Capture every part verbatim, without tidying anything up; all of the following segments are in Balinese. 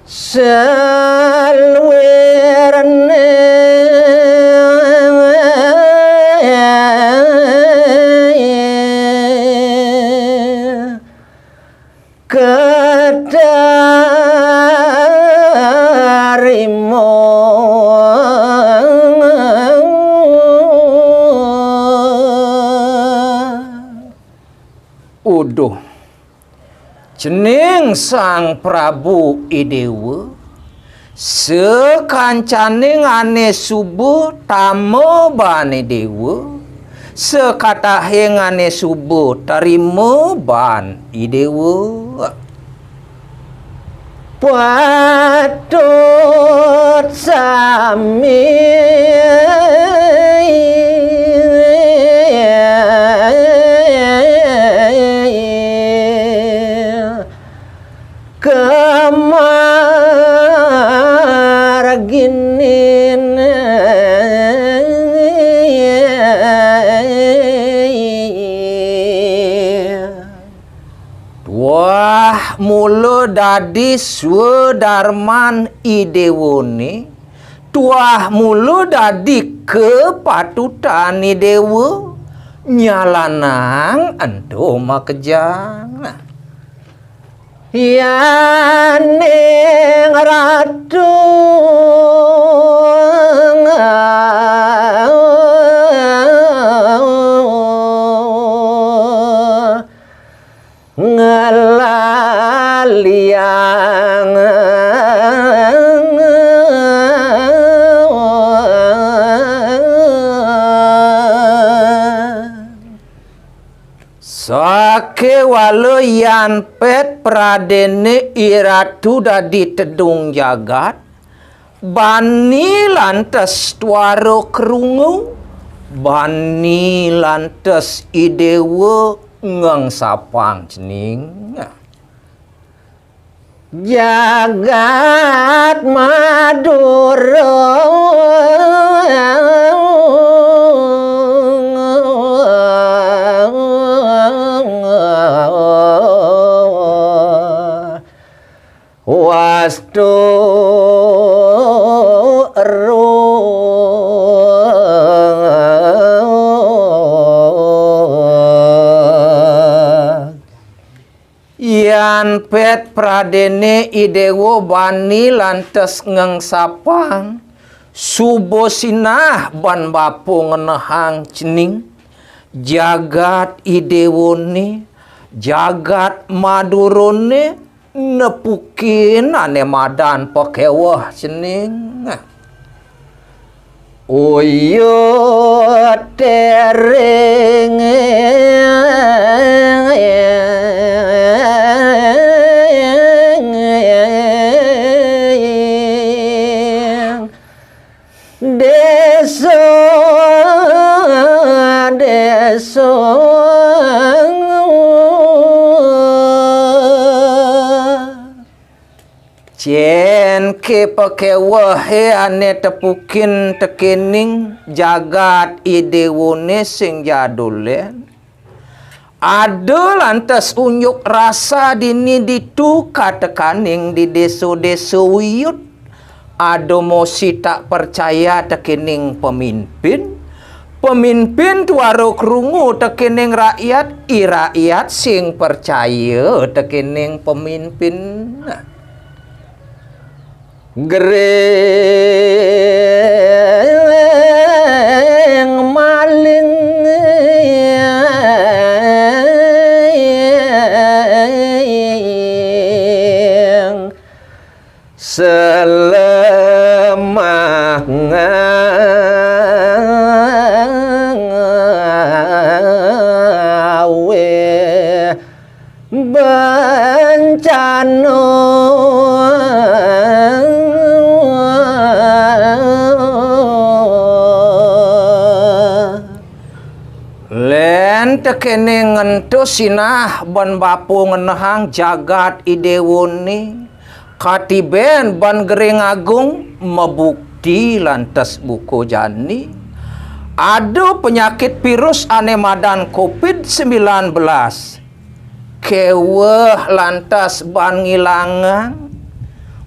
Saluirne ketarima. Uduh. Cening Sang Prabu Idewa, sakancaning ane suba tama baan Idewa, sakatahing ane suba tarima baan Idewa. Patut sami kamarginin. Tuah mula dadi swadarman Idewane, tuah mula dadi kapatutan Idewa, nyalanang ento makejang. Yaning Ratu ngelaliang. Sakewala yan pet pradene I Ratu dadi tedung jagat, bani lantas tuara krungu, bani lantas Idewa ngengsapang cening. Jagat Madura. Wastu ru. Yan pet pradene Idewa bani lantas ngengsapang, suba sinah ban bapa ngenehang cening, jagat Idewane, jagat Madurane, nepukin ane madan pakeweh cening. Uyut tering desa, desa. Cen ke pakewehe ane tepukin tekening jagat Idewane sing jadule. Ada lantas unjuk rasa dini ditu katekaning di desa-desa uyut. Ada mosi tak percaya tekening pemimpin. Pemimpin tuara krungu tekening rakyat, i rakyat sing percaya tekening pemimpin. Gering maling selemah ngawe bencana. Len tekene ngento sinah ban bapa ngenehang jagat Idewane, katiben ban Gering Agung mabukti lantas buka jani. Ada penyakit virus ane madan covid sembilan belas. Keweh lantas ban ngilangang.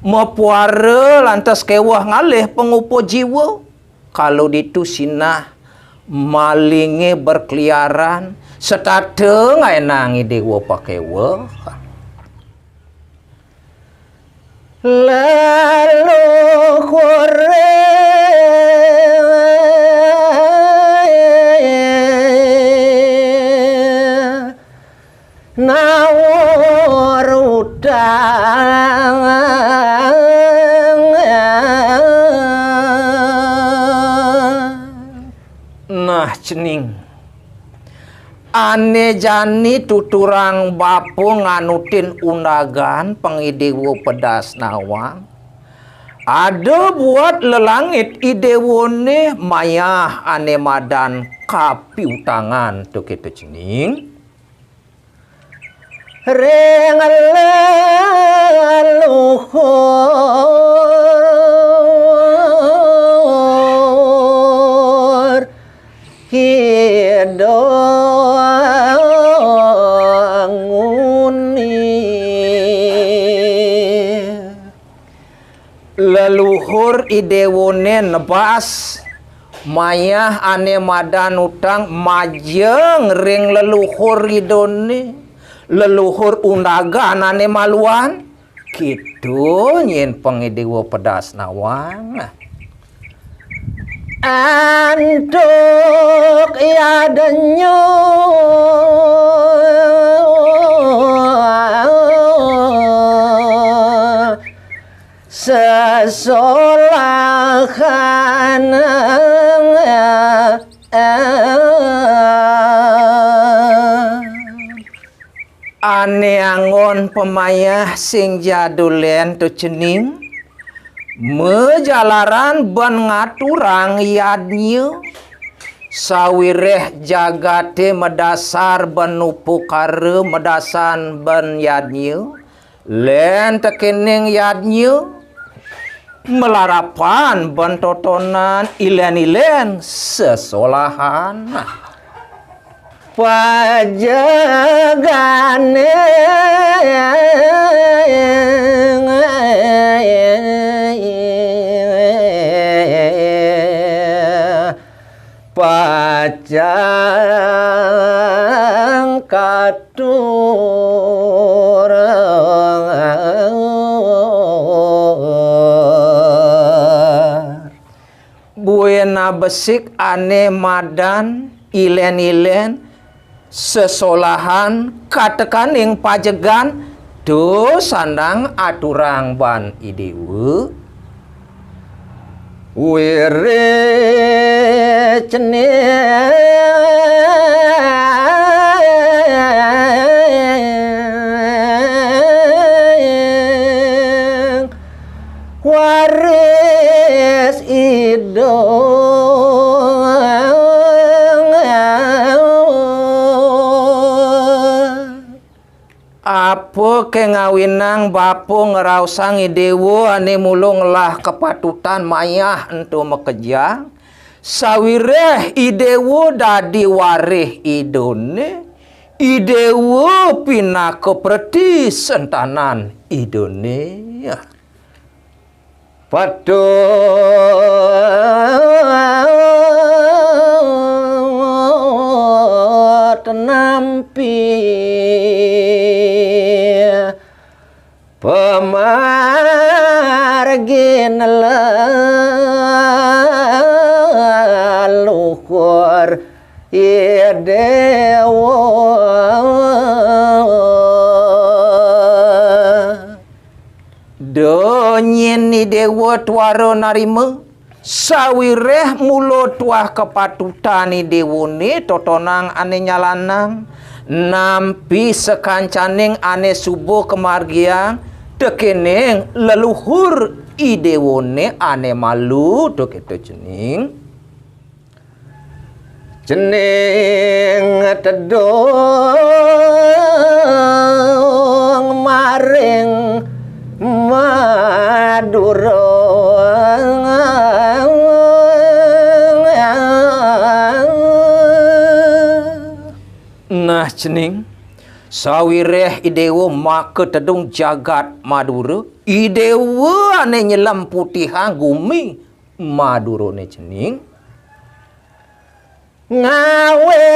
Mapuara lantas kéweh ngalih pangupa jiwa. Kala ditu sinah malingé berkeliaran, setata ngaénang I Déwa pakéweh. Leluhuré nawur utang. Nah, cening. Ané jani tuturang bapa nganutin undagan pang I Déwa pedas nawang. Ada buat lelangit I Déwané mayah ané madan kapiutangan, to kéto cening. Ring leluhur Kidung Nguni. Leluhur I Déwané nebas, mayah ané madan utang majeng ring leluhur Idané, leluhur undagan ané maluan. Kéto nyén pang I Déwa pedas nawang. Antuk yadnya sesolahan. Ané anggon pamayah sing jadulén to cening, majalaran ban ngaturang yadnya, sawiréh jagaté madasar ban upakara madasar ban yadnya, lén tekéning yadnya, malarapan ban totonan ilén-ilén sesolahan. Pajagané pacang katur. Buina besik ané madan ilén-ilén sesolahan katekaning pajegan, to sandang aturang ban I Déwa. Wiréh cening waris Ida. Apa ké ngawinang bapa ngraosang I Déwa ané mula ngelah kapatutan mayah ento makejang, sawiréh I Déwa dadi warih Idané, I Déwa pinaka preti sentanan Idané. Patut nampi pamargin leluhur I Déwa. Da nyén I Déwa tuara narima, sawiréh mula tuah kapatutan I Déwané totonang ané nyalanang, nampi sakancaning ané suba kamargiang tekéning leluhur I Déwané ané malu, to kéto cening. Cening tedung maring Madura. Nah, cening, Sawiréh I Déwa makatedung jagat Madura, I Déwa ané nyelem putihang gumi Madurané cening. Ngawé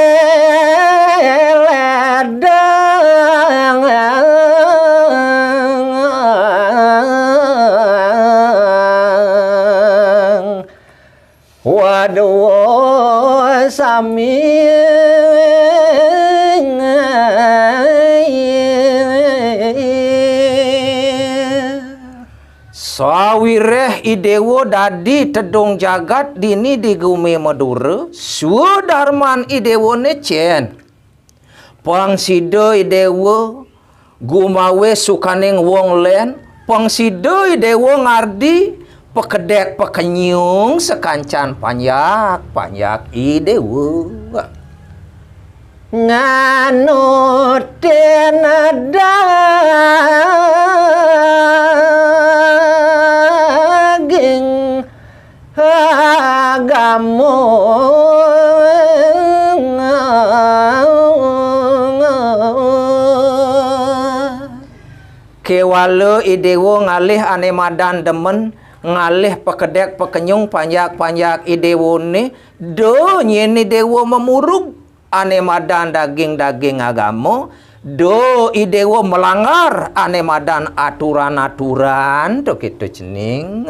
ledang wadwa sami. Sawiréh I Déwa dadi tedung jagat dini di gumi Madura, swadarman I Déwané cén. Pang sida I Déwa gumawé sukaning wong lén, pang sida I Déwa ngardi pakedék pakenyung sakancan panjak-panjak I Déwa. Nganutin daging agama. Kéwala I Déwa ngalih ané madan demen, ngalih pakedék pakenyung panjak-panjak I Déwané, da nyén I Déwa mamurub ané madan daging-daging agama, da I Déwa malanggar ané madan aturan-aturan, to kéto cening.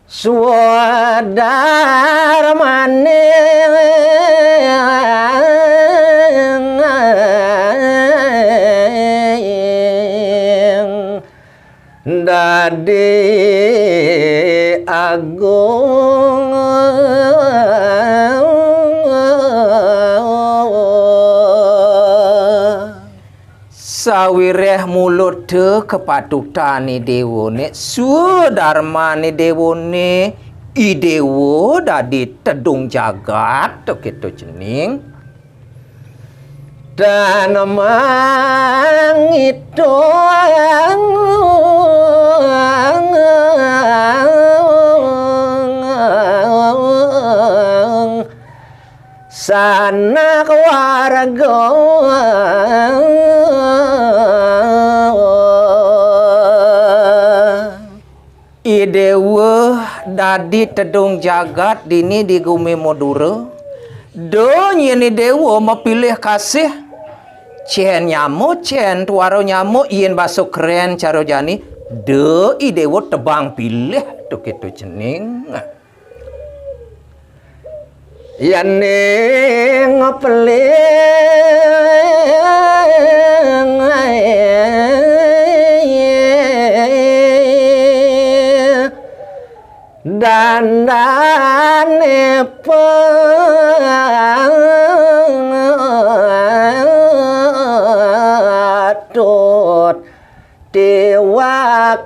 Swadarmaning dadi agung. Sawiréh mula ta kapatutan I Déwané, swadarman I Déwané, I Déwa dadi tedung jagat, to kéto cening. Tan mangitung sanak warga. I Déwa dadi tedung jagat dini di gumi Madura. Da nyén I Déwa mapilih kasih, cén nyama, cén tuara nyama, yén basa kerén cara jani, da I Déwa tebang pilih, to kéto cening. Yéning pelih dandané patut tiwakang.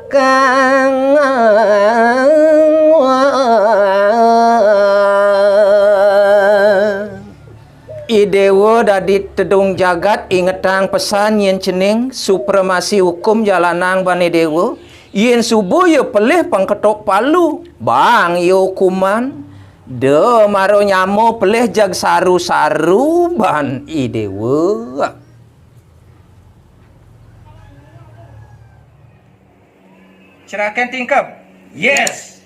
I Déwa dadi tedung jagat, ingetang pesan nyén cening, supremasi hukum jalanang ban I Déwa. Yén suba ya pelih pang ketok palu, bang ya hukuman. Da mara nyama pelih jag saru-saru ban I Déwa. Cerahkan tingkap. Yes.